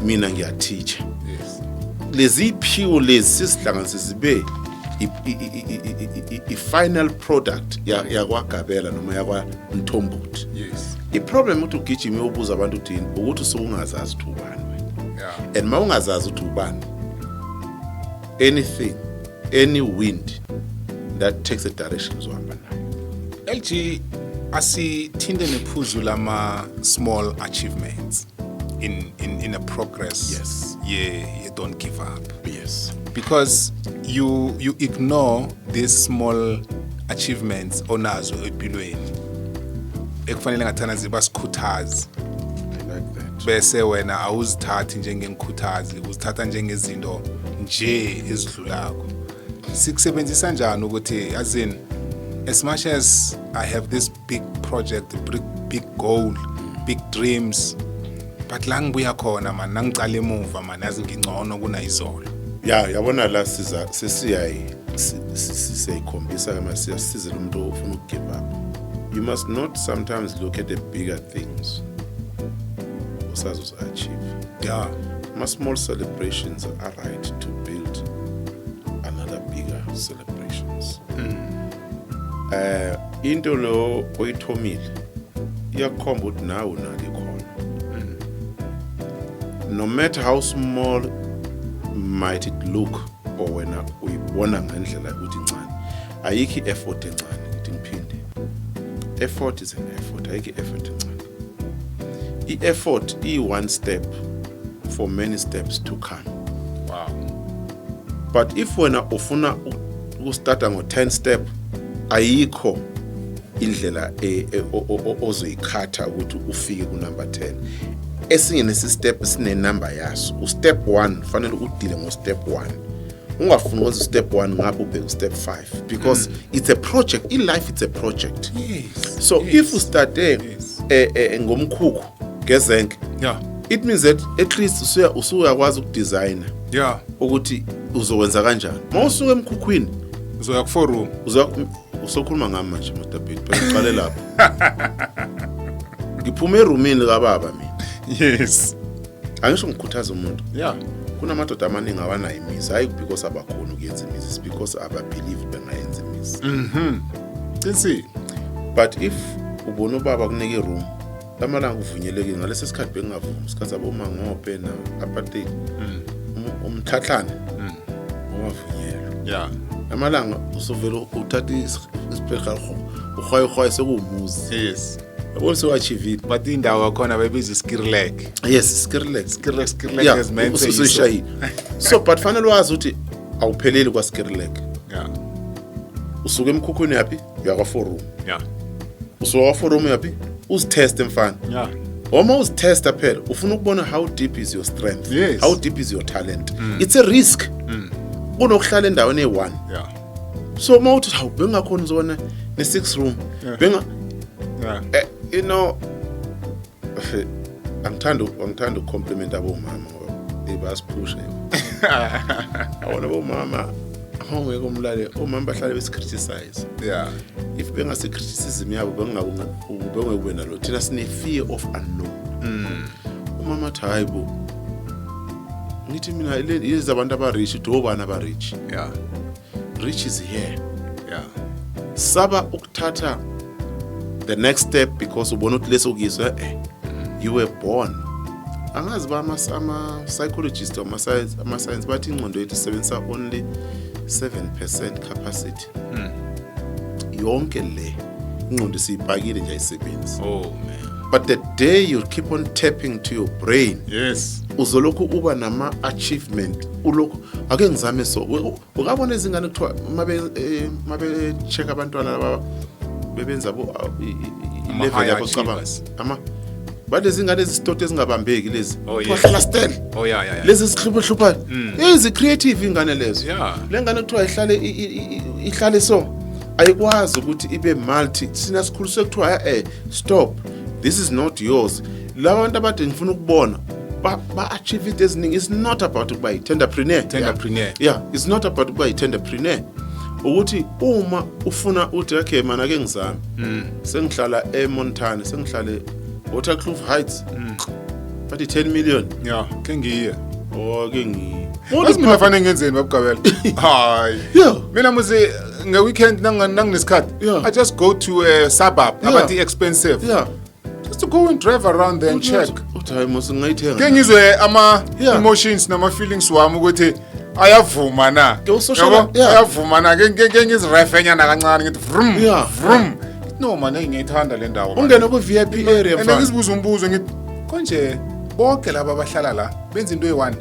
mina ngiyateacha. Lezi iphiwo lezi sisihlanganise zibe i-final product yakwaGabela noma yakwaMthombothi. I-problem ukuthi ugijime uyobuza abantu uthini, ukuthi usuke ungazazi ukuthi ubani wena. And uma ungazazi ukuthi ubani, anything, any wind that takes a direction, uzohamba nayo.
LG, asithinte nephuzu lama small achievements in a progress. Yeah, you don't give up. Because you ignore these small achievements onazo empilweni, ekufanele ngathana ziba sikhuthazi.
I like that.
Bese wena awuzithathi njengengikhuthazi, uzithatha njengezinto nje ezidlulako. Sikusebenzisa njani ukuthi, as in, as much as I have this big project, big, big goal, big dreams, but la ngibuya khona man, nangicala emuva man, yazi ngingcono kunayizolo.
Ya, yabona la siza sesiyayi siyayikhombisa ke, masiyasizela umuntu ofuna ukugive up. You must not sometimes look at the bigger things osazozi-achieve. Ama-small celebrations are right to build Celebrations. Into lo oyithomile iyakhomba ukuthi nawe unalo ikhono. No matter how small might it look or wena uyibona ngendlela ukuthi incane, ayikho i-effort encane. Ngithi ngiphinde, effort is an effort. Ayikho i-effort encane. I-effort iyi-one step for many steps to come. But if wena ufuna ukustarta ngo-10 step, ayikho indlela ozoyikhatha ukuthi ufike ku-number 10. Esinye nesi-step sine-number yaso. U-step 1 fanele udile ngo-step 1, ungafuni ukwenza u-step 1 ngapha ubheke u-step 5, because it's a project. I-life, it's a project. So if ustate ngomkhukhu ngezenke, it means that at least usuyakwazi ukudesigna ukuthi uzokwenza kanjani uma usuka emkhukhwini.
Uzoya ku-four room.
Usokhuluma ngami manje, Mr Bit. Phela uqale lapho, ngiphume erumini likababa mina. Angisho ngikhuthaza umuntu. Kunamadoda amaningi awanayo imizi, hayi because abakhona ukuyenza imizi, it's because ababelieve bengayenza imizi.
Qinisile.
But if ubona ubaba kunika iroom, lamalanga uvunyelekile, ngalesi sikhathi bengingavumi, isikhathi sabomangope na-apartheid, umthatlane ungavunyelwa. Amalanga usuvele uthatha isipherha, uhwaye uhwaye, sekuwumuzi. Yabona, sewu-achievile.
But indawo yakhona bayibiza iskirlek.
Yes, skirlek.
Skirlek, skirlek.
Yeah.
Mense.
Usuyishayile. So but fanele wazi ukuthi awupheleli kwaskirlek. Usuka emkhukhwini yaphi, uya kwa-four room. Usuka kwa-four room yaphi, uziteste mfana. Uma uzitesta phela ufuna ukubona how deep is your strength, how deep is your talent. It's a risk kunokuhlala endaweni eyi-one. So uma uthi hawu, bengakhona uzobona ne-six room, benga you know, angithandi ukucompliment abomama ngoba bayasiphusha. Yabona bomama, awungeke umlale, omama bahlale besicriticize. If bengase-criticism yabo, bengekube nalo. Thina sine-fear of unknown. Umama athi, "Hayi bo," ngithi mina, "lezi abantu aba-rich." Uthi, "Obani aba-rich?" Rich is here. Saba ukuthatha the next step because ubona ukuthi leso kuyiswa you were born. Angazi ba ama-psychologist or ama-science bathi ingqondo yethu isebenzisa only 7% capacity. Yonke le ingqondo siyipakile nje, ayisebenzi.
Oh man.
But the day you keep on tapping to your brain, uzolokhu uba nama-achievement, ulokhu ake ngizame. So ukabona izingane kuthiwa mabe check abantwana laba bebenza bo
Ama
i-level
high
yabo cabanga
achievers.
ama balezi ngane ezisitoto ezingabambeki lezi.
Oh, yes.
Kuthiwa hlala still.
Oh yeah.
Lezi zihlupha ezi creative ingane lezo. Le ngane kuthiwa ihlale ihlale, so ayikwazi ukuthi ibe multi. Sina sikhuliswe kuthiwa stop, this is not yours. Laba bantu abade ngifuna ukubona ba achieve into eziningi. It's not about ukuba yi-tenderpreneur.
Tenderpreneur.
Yeah, it's not about ukuba yi-tenderpreneur, ukuthi uma ufuna uthi, "Okay mana, ake ngizame, sengihlala eMontana, sengihlale Waterkloof Heights, bathi 10 million."
Yeah, ke ngiye.
Oh, ke ngi
Wazi mina fanele ngenzeni, babugabela? Hayi. Mina muze nge-weekend nanginesikhathi, I just go to a suburb abathi expensive. Just to go and drive around there and check.
Uthi, "Hayi mos, ngingayithenga."
Ke ngizwe ama emotions nama feelings wami ukuthi ayavuma na.
Ke u-social-
Yabo?
Yeah.
Ayavuma na. Ke ngizirefenyana kancane ngithi vroom vroom. No man, hey, ngiyayithanda le ndawo, man.
Ungene ku-VIP area,
And
mfana.
ngizibuza umbuzo ngithi, konje bonke laba abahlala la benza into eyi-one?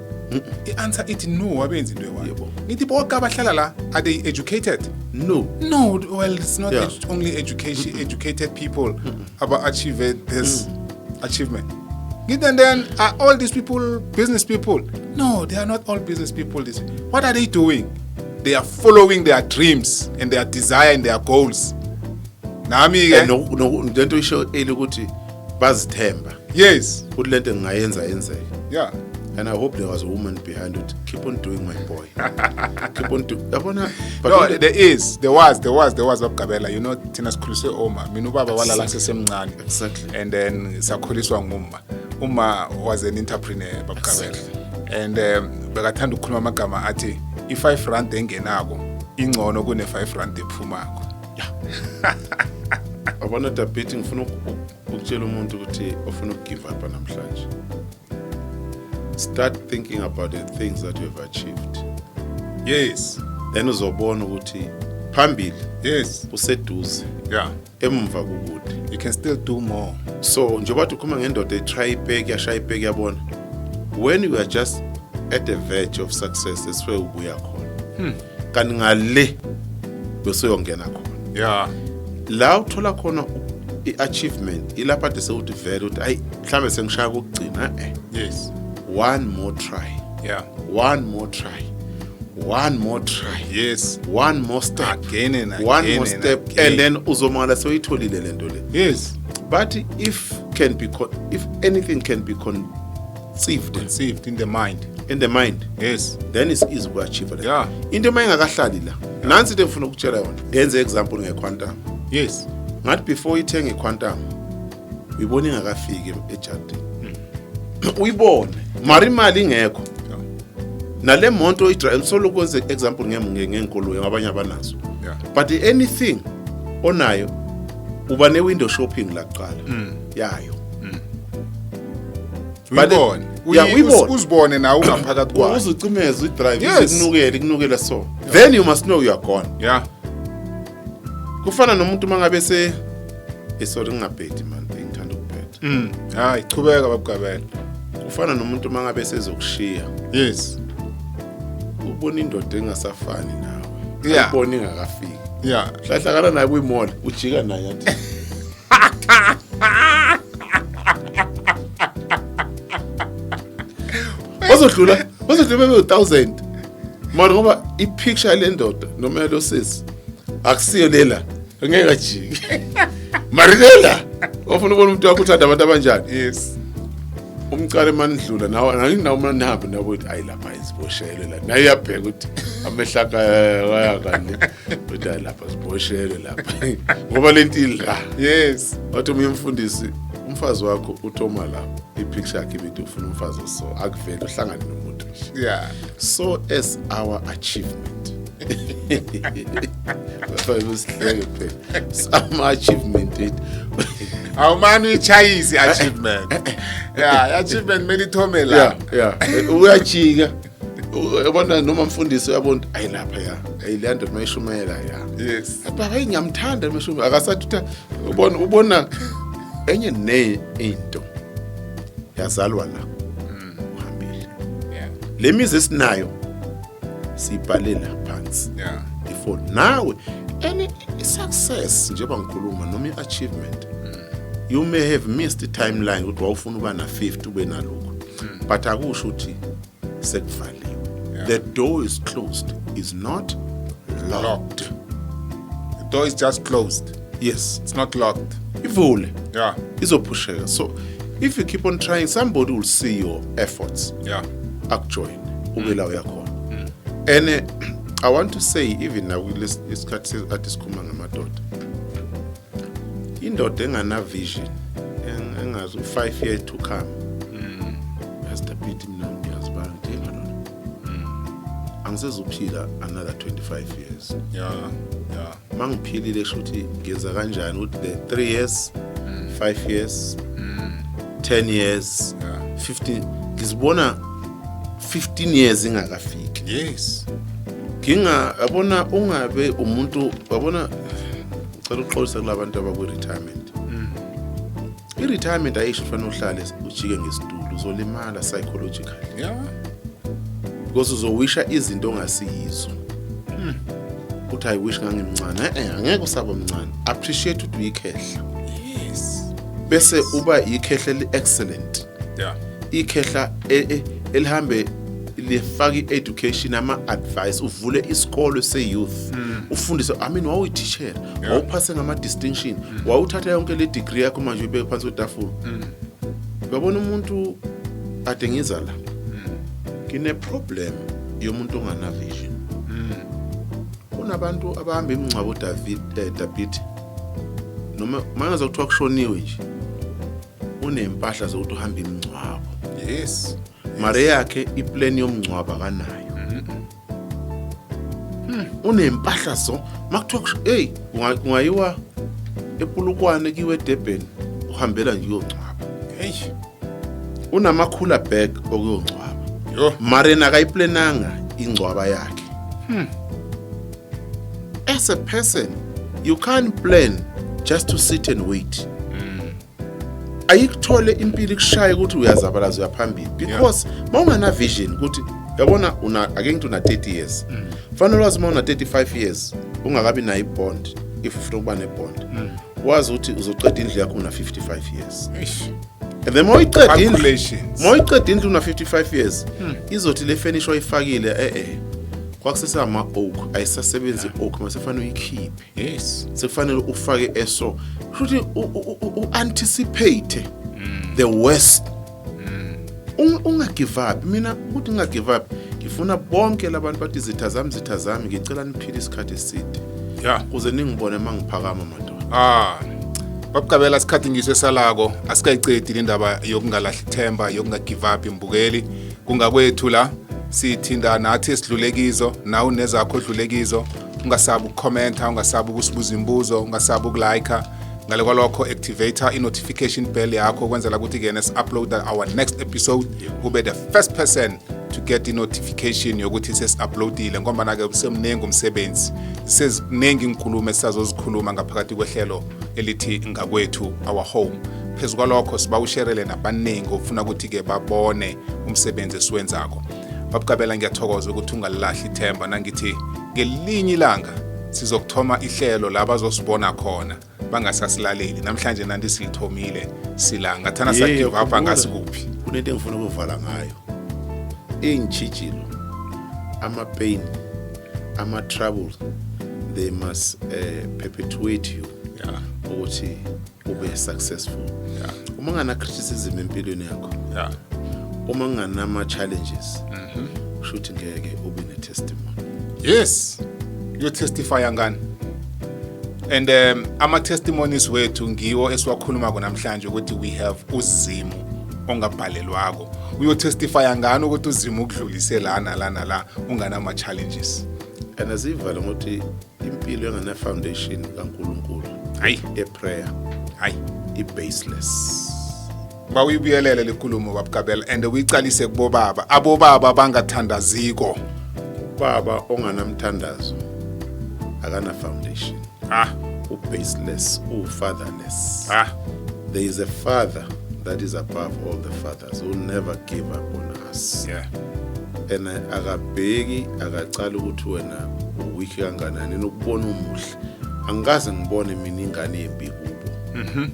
I-answer ithi no, abenzi into eyi-one. Ngithi bonke abahlala la, are they educated?
No.
No, well, it's not only education, educated people aba-achieve this achievement. Ngithi, and then are all these people business people? No, they are not all business people. This, what are they doing? They are following their dreams and their desire and their goals. Nami-ke
And lento isho eli ukuthi bazithemba ukuthi lento ngingayenza yenzeke. And I hope there was a woman behind it. "Keep on doing, my boy, keep on doing." Yabona, but
No, there is, there was, there was, there was, babugabela. You know, thina sikhuliswe oma. Mina ubaba walala sesemncane. And then sakhuliswa nguma. Uma was an entrepreneur, babugabela. And bekathanda ukukhuluma amagama athi i-5 rand engenako Ingcono kune 5 rand ephumako.
Abona David, ngifuna ukutshela umuntu ukuthi ofuna ukugive up namhlanje, start thinking about the things that you have achieved. Then uzobona ukuthi phambili useduze, emva kukude.
You can still do more.
So njengoba ukhuluma ngendoda etry ipeki, yashaya ipeki, yabona, when you are just at the verge of success, that's where ubuya khona, kanti ngale bese uyongena khona. La uthola khona i-achievement ilapha ade sewuthi vele uthi, ayi, mhlambe sengishaya kokugcina, one more try, one more try, one more try, one more step,
Again and
one
again
more
and
step,
again.
And then uzomangala sewuyitholile lento le. But if anything can be conceived
Conceived in the mind,
in the mind, then it's easy uku-achieve that. Into uma ingakahlali la, nansi into engifuna ukutshela yona, ngenze example nge-Quantum. Ngathi before ithenge i-Quantum, uyibona ingakafiki ejardini, uyibone mara imali ingekho, nale moto oyidrayive. Solo kwenze example ngenkoloyi, abanye abanazo, but anything onayo uba ne-window shopping la kuqala yayo.
Uyibone.
Yeah, uyibone.
Uzibone nawe ungaphakathi kwayo.
Uzucimeze, uyidrayive, ikunukele, ikunukele, so then you must know you are gone. Kufana nomuntu mangabe se sorry, ngingabhedi man, ngithanda ukubheda.
Hayi, chubeka, babugabela.
Kufana nomuntu mangabe sezokushiya, ubona indoda engasafani nawe, ayibona ingakafiki, hlahlakana naye kwi-mall, ujika naye athi bazodlula bebe 1000, mara ngoba i-picture le ndoda noma yalo sisi akusiyo lela, angeke ajike. Mara lela ofuna ubona umuntu wakho uthanda abantu abanjani, umcale manidlula nawe, nawe manihambe nabo, uthi ayi, lapha iziboshelwe la, naye uyabheka ukuthi amehlo akhe aya kale, uthi ayi, lapha ziboshelwe lapha ngoba lento ila. Wathi omunye umfundisi, umfazi wakho uthoma lapho i-picture yakhe ibithi ufuna umfazi so akuvele uhlangane nomuntu nje. So as our achievement, sihleke phela ama-achievement ethu.
Awumane uyichayise i-achievement. Yeah, i-achievement kumele ithome la.
Yeah, uyajika, uyabona noma mfundisi, uyabona ukuthi ayi, lapha ya, ayi, leya ndoda mayishumayela ya. Athi, baba, hayi, ngiyamthanda meshumayela, akasathi uthi ubona enye ne into yazalwa la, uhambile. Le mizi esinayo siyibhalela phansi before nawe, and i-success, njengoba ngikhuluma, noma i-achievement, you may have missed the timeline ukuthi wawufuna uba na-50 ube nalokhu, but akusho ukuthi sekuvaliwe. The door is closed is not locked.
Locked. The door is just closed. It's not locked.
Ivule, izophusheka. So if you keep on trying, somebody will see your efforts, akujoin, ube la uyakhona. And I want to say, even now kulesi isikhathi ade sikhuluma ngamadoda, indoda engana vision, engazi u5 year to come, yazi David, mina ngiyazi bana ngithi madoda angisezuphila another 25 years. Mangiphilile, kusho ukuthi ngenza kanjani ukuthi the 3 years, 5 years, 10 years, 15, ngizibona 15 years ingakafiki. Nginga yabona, ungabe umuntu yabona, ngicela uxolisa kulabantu abakwi-retirement. I-retirement ayisho kufanele uhlale ujike ngesitulo, uzolimala psychologically, because uzowisha izinto ongasiyizo, uthi, "I wish ngangimncane." Angeke usaba mncane. Appreciate ukuthi uyikhehla, bese uba ikhehla eli-excellent, ikhehla elihambe lifaka i-education, ama-advice, uvule isikolo se-youth, ufundise. I mean, wawuyithishela, wawuphase ngama-distinction, wawuthatha yonke le degree yakho, manje uyibeke phansi kwetafula. Uyabona, umuntu ade ngiza la, ngine-problem yomuntu ongana-vision. Kunabantu abahamba imingcwabo, David, David, noma mangaze kuthiwa kushoniwe nje, unempahla zokuthi uhambe imingcwabo, mara yakhe iplan yomngcwabo akanayo. Unempahla zo makuthiwa hey, ungayiwa ePulukwane kiwe eDurban, uhambela nje uyongcwaba.
Hey.
Unama-cooler bag okuyongcwaba.
Yo.
Mara yena akayiplananga ingcwaba yakhe. As a person, you can't plan just to sit and wait. Ayikuthole impilo ikushaye ukuthi uyazabalaza uyaphambili, because mawungana vision ukuthi yabona una, ake ngithi una 30 years, fanele wazi uma una 35 years ungakabi nayo ibond. If ufuna ukuba nebond, wazi ukuthi uzoqeda indlu yakho una 55 years.
Eish.
And then mawuyiqeda indlu,
Calculations.
mawuyiqeda indlu una 55 years, izothi le furniture oyifakile, kwakusesama oak, ayisasebenzi oak, masefanele uyikhiphe. Sekufanele ufake eso futhi u-anticipate the worst. Unga-give up. Mina ukuthi unga-give up, ngifuna bonke labantu bathi, "Zitha zami, zitha zami, ngicela niphile isikhathi eside kuze ningibone uma ngiphakama, madoda."
Ah. Babugabela, isikhathi ngiso esalako, asikayicedi le ndaba yokungalahli ithemba, yokunga-give up. Imbukeli, kungakwethu la sithinda nathi esidlule kizo, nawe unezakho odlule kizo. Ungasabi ukukhomenta, ungasabi ukusibuza imibuzo, ungasabi ukulike. Ngale kwalokho, activate i-notification bell yakho ukwenzela ukuthi-ke nesi-upload our next episode ube the first person to get i-notification yokuthi sesi-uploadile, ngombana-ke usemningi umsebenzi, seziningi inkulumo esisazozikhuluma ngaphakathi kwehlelo elithi Ngakwethu, Our Home. Phezu kwalokho, sibawusherele nabaningi ofuna ukuthi-ke babone umsebenzi esiwenzako. Babugabela, ngiyathokoza ukuthi ungalilahli ithemba nangithi ngelinye ilanga sizokuthoma ihlelo la bazosibona khona bangasasilaleli. Namhlanje nanti silithomile, sila ngathana sa-give up.
Khumbula,
Angasikuphi.
Kunento engifuna ukuvala ngayo: iy'ntshijilo, ama-pain, ama-trouble, they must perpetuate you ukuthi ube successful. Uma ungana-criticism empilweni yakho, uma unganama-challenges, kusho ukuthi ngeke ube ne-testimony.
Yes, uyotestifya ngani? And ama testimonies wethu ngiwo esiwakhuluma namhlanje, ukuthi we have uzimu ongabhalelwako. Uyotestifya ngani ukuthi uzimu ukudlulise lana lana la unganama challenges?
And asiyivale ngokuthi impilo engana-foundation kaNkulunkulu,
Hayi.
e-prayer,
Hayi.
i-baseless.
Bawuyibuyelele lenkulumo, babugabela, and uyicalise kubobaba, abobaba bangathandaziko.
Ubaba onganamthandazo akana-foundation. U-baseless, u-fatherless. There is a father that is above all the fathers who never give up on us. And akabheki, akacala ukuthi wena uweak kanganani, nokubona umuhle. Angikaze ngibone mina ingane yembi kubo.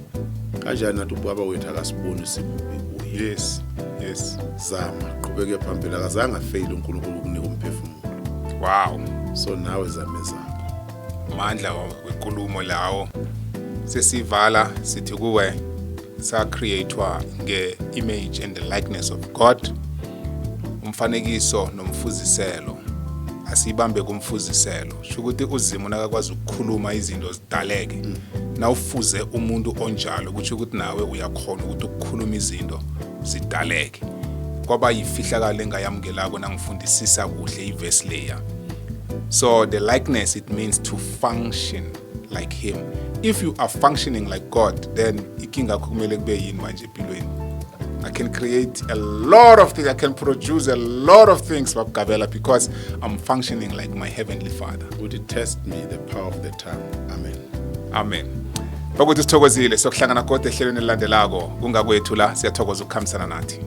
Kanjani nathi ubaba wethu akasiboni simubi kuye?
Yes.
Zama, qhubeke phambili. Akazange afeyile uNkulunkulu ukunika umphefumulo. So nawe zame zakho.
Mandla wenkulumo lawo. Sesivala sithi kuwe, sa-createwa nge-image and the likeness of God, umfanekiso nomfuziselo. Asiyibambe kumfuziselo, sho ukuthi uzimo nakakwazi ukukhuluma izinto zidaleke, nawufuze umuntu onjalo, kusho ukuthi nawe uyakhona ukuthi ukukhuluma izinto zidaleke. Kwaba yifihlakalo engayamukelako nangifundisisa kuhle ivesi leya. So the likeness, it means to function like him. If you are functioning like God, then ikinga yakho kumele kube yini manje empilweni? I can create a lot of things. I can produce a lot of things, Babgabela, because I'm functioning like my heavenly Father.
Uthi, "Test me the power of the tongue." Amen.
Amen. Bakuthi sithokozile, sokuhlangana kodwa ehlelweni elilandelako. Kungakwethu la, siyathokoza ukukhambisana nathi.